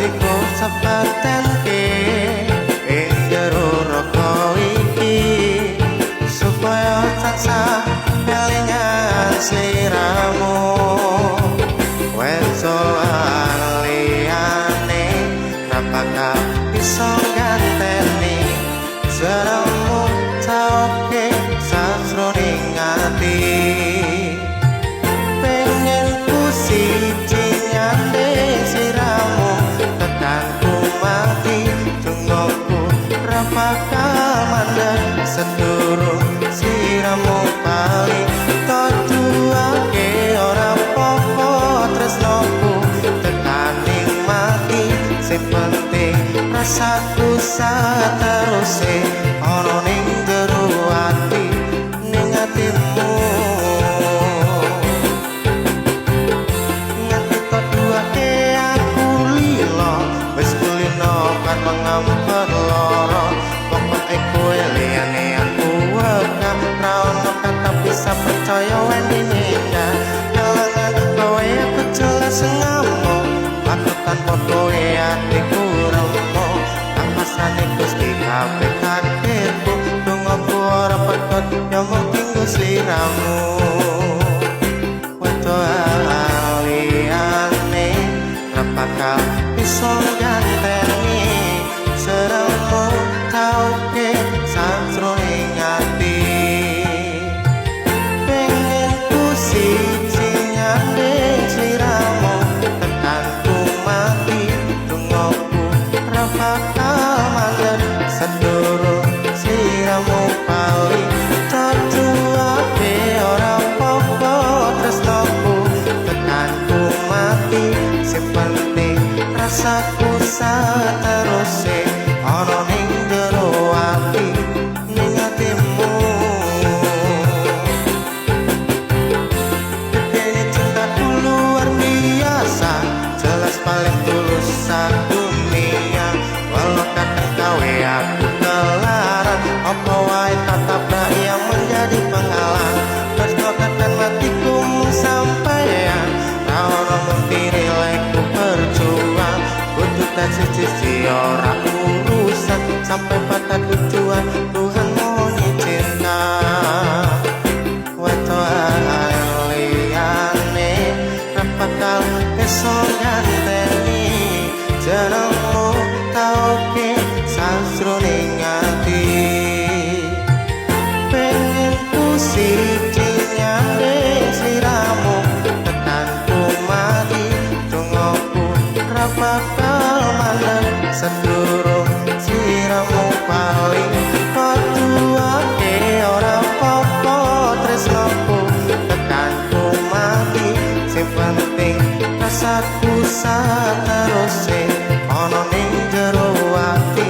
Janjiku sepatenke ing jero raga iki supaya tansah kelingan sliramu. Wedoan liyane ra bakal bisa ganteni jenengmu tauke sajroning ati. Pengen ku siji nyanding sliramu tekan ku mati, dongoku ra bakal mandek sedurung sliramu bali. Tujuake ora apa-apa tresnoku tekaning mati, sing penting rasaku sateruse ana ning jero ati, ning atimu. Nganti tujuake aku lilo, wis kulino kan mengampet lara. Pokoke kowe liyane aku wegah, ra ono kata bisa percaya weni nindah. Kelangan kowe aku jelas ngamuk, aku tanpa kowe atiku remuk. Pasrahne Gusti kabeh takdirku, dongaku ora pedhot ya mung tinggo sliramu. Wedoan liyane ra bakal bisa ganteni jenengmu tauke sajroning ati. Pengen ku siji nyanding sliramu tekan ku mati, dongaku ra bakal mandek sedurung sliramu bali. Tujuake ora apa-apa tresnoku tekan ku mati, sing penting rasaku sateruse ana ning jero ati, ning atimu. Gedene cintaku luar biasa, jelas paling tulus sadunia. Walau kadang gawe aku kelaran, apa wae tak tabrak yang menjadi penghalang. Tresno tekan matiku mung sampeyan, ra ono mentire lekku berjuang. Kudu tak siji ora urusan, sampai pada tujuan Tuhan mohon izinkan. Wedoan liyane ra bakal iso ganteni jenengmu tauke sajroning ati. Pengen ku siji nyanding sliramu tekan ku mati, dongaku ra bakal mandek sedurung sliramu bali. Tujuake ora apa-apa tresnoku tekan ku mati, sing penting rasaku sateruse ana ning jero ati.